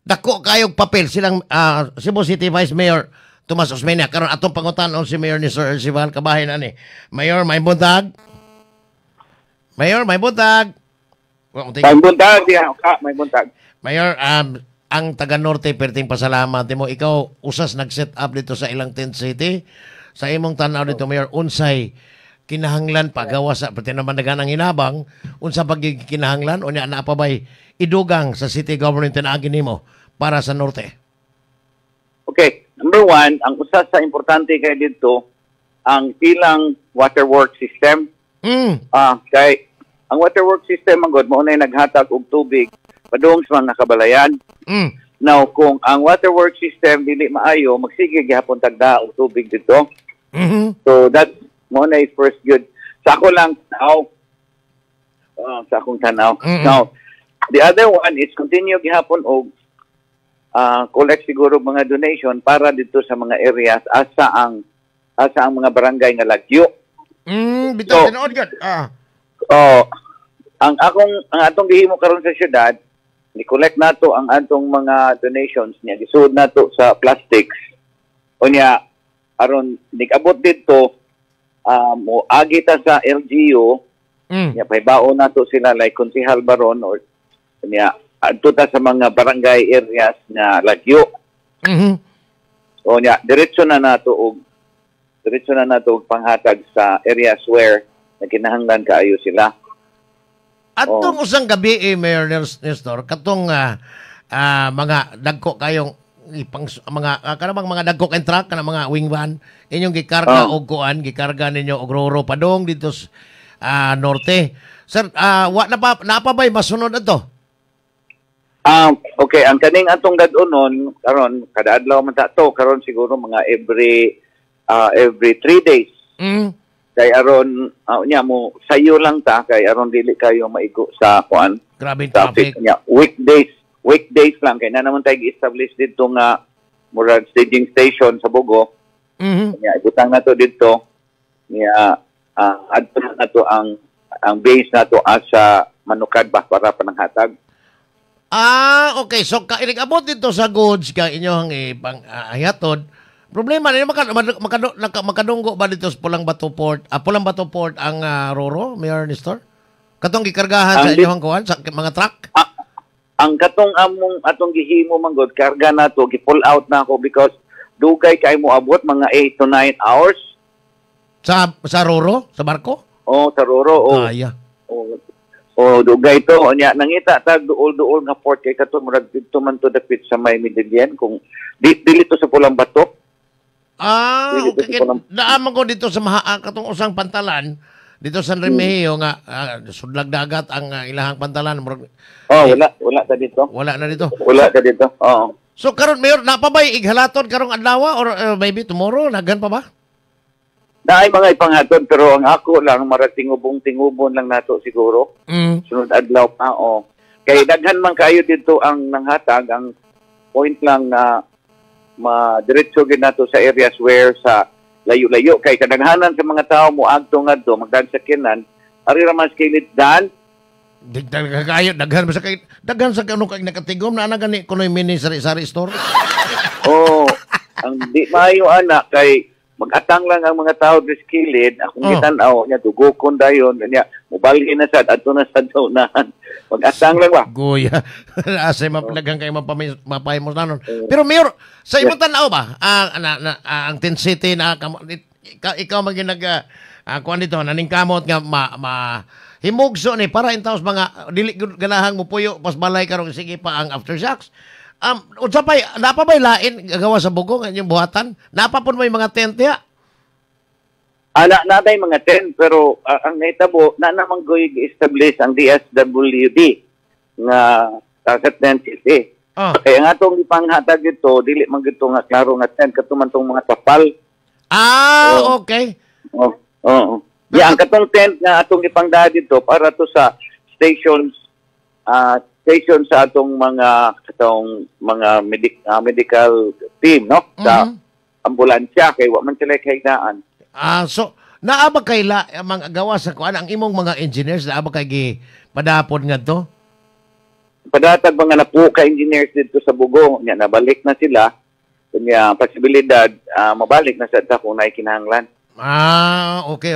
Dako kayog papel silang Cebu City Vice Mayor Tomas Osmeña. Karon atong pangutan-on si Mayor ni Sir Ercival kabahin ani. Mayor, may buntag. Mayor, may buntag. Wa mo. May buntag diha ka, may buntag. Mayor, ang taga Norte perting pasalamat mo. Ikaw usas nag-set up dito sa ilang tent city. Sa imong tan-aw dito, Mayor, unsay kinahanglan pagawa sa pati naman daghan ang hinabang, unsa pag kinahanglan unya naa pa bay idugang sa city government tinagi nimo para sa Norte? Okay, number one, ang usa sa importante kay dito, ang ilang waterwork system. Kay ang waterwork system man gud mao nay naghatag og tubig padung sa mga kabalayan. Now, kung ang waterwork system dili maayo, magsige gihapon tagda og tubig dito. So that's mao na first good. Sa ako lang tanaw. Sa akong tanaw. Now, the other one is continue gihapon og collect siguro mga donation para dito sa mga areas asa ang mga barangay nga lagyo. Bitaw tinuod gud. Oh, ang atong gihimo karon sa syudad, ni-collect nato ang atong mga donations niya, gisuod nato sa plastics. Unya aron nikabot didto, mo agi ta sa LGU niya pahibaon nato sila like konsehal baron or niya adto ta sa mga barangay areas nga lagyo. O niya diretso na nato og panghatag sa areas where nagkinahanglan kaayo sila. Atong usang gabi eh, Mayor Nestor, katong mga dagko kayong ipang mga kanang mga dagko kay truck, kanang mga wing van inyong gikarga og kuan, gikarga ninyo og roro padong dito sa norte. Sir, wa na pa na pa ba'y masunod adto? Okay, ang kaning atong dad-onon karon, kada adlaw man ta to karon, siguro mga every 3 days. Kay aron nya mo sayo lang ta kay aron dili kayo maigo sa kuan Grabe traffic. Traffic. Nya weekdays, weekdays lang kay na naman tayo gi-establish dito nga murag staging station sa Bogo. Nya ibutang nato dito niya, adto na nato ang base nato asa Manukad ba para pananghatag. Ah, okay. So, ka abot dito sa goods ka inyong ipang hihatod. Problema ni makadunggo ba dito sa Pulang Bato Port? Pulang Bato Port ang Roro, Mayor Nestor? Katong gikargahan sa inyong kuan sa mga truck? Ah, ang katong among atong gihimo man gud, karga nato, gi-pull out na ako because dugay kay mo abot, mga 8 to 9 hours. Sa Roro, sa barko? Oh, sa Roro, oh. Kaya. Oh, dugay to. Unya nangita tag duol-duol nga port kay kato murag didto man to dapit sa may Medellin, kung di dili to sa Pulang Bato. Ah, Dili to okay. sa Pulang Naaman ko dito sa mahaa katong usang pantalan dito sa Remigio nga sudlag dagat ang ilahang pantalan. Murag, Oh, wala wala ta dito. Wala na dito. Wala ta dito. Oo. So karon, Mayor, na pa ba'y ighalaton karong adlaw or maybe tomorrow naghan pa ba? Naay mga ipanghatod pero ang ako lang marag tingubong-tingubon lang nato siguro. Sunod adlaw pa, oh. Kay daghan man kayo dito ang nanghatag, ang point lang na madiretso gid nato sa areas where sa layo-layo kay kadaghanan sa mga tao mo agto ngadto magdag sa kinan ari ra man sa kilid dan. Daghan kayo, daghan ba sa kay daghan sa kano kay nakatigom na ana gani kunoy mini sari-sari store. Oh, ang di maayo ana kay mag-atang lang ang mga tao sa kilid akong gitan-aw nya dugokon dayon nya mobalhin na sad adto na sa unahan, mag-atang lang ba. Guya. Asa mapilaghan kayo mapahimos nanon. Pero Mayor, sa imong tan-aw ba, ang Tent City na ikaw man nag kuan dito naning kamot nga ma, ma himugso ni para intaws mga dili gyud ganahang mupuyo pas balay karong sige pa ang aftershocks. Unsa pay napa bay lain gagawa sa Bogo nga inyong buhatan? Napa pud may mga tent diha? Ana natay mga tent pero ang nahitabo na namang goy establish ang DSWD nga sa tent city. Kaya nga atong ipanghatag dito dili man gito nga klaro nga tent, kato man tong mga tapal. Oh. Ya, ang katong tent nga atong ipangdaha dito para to sa stations station sa atong mga katong mga medical team, no, sa ambulansya kay wa man sila kahigaan. Ah, so naa ba kay la mga gawa sa kuan ang imong mga engineers, naa ba kay gi padapon ngadto? Padatag mga napo ka engineers dito sa Bogo, nya nabalik na sila. Kanya posibilidad mabalik na sa ta kung naay kinahanglan. Ah, okay.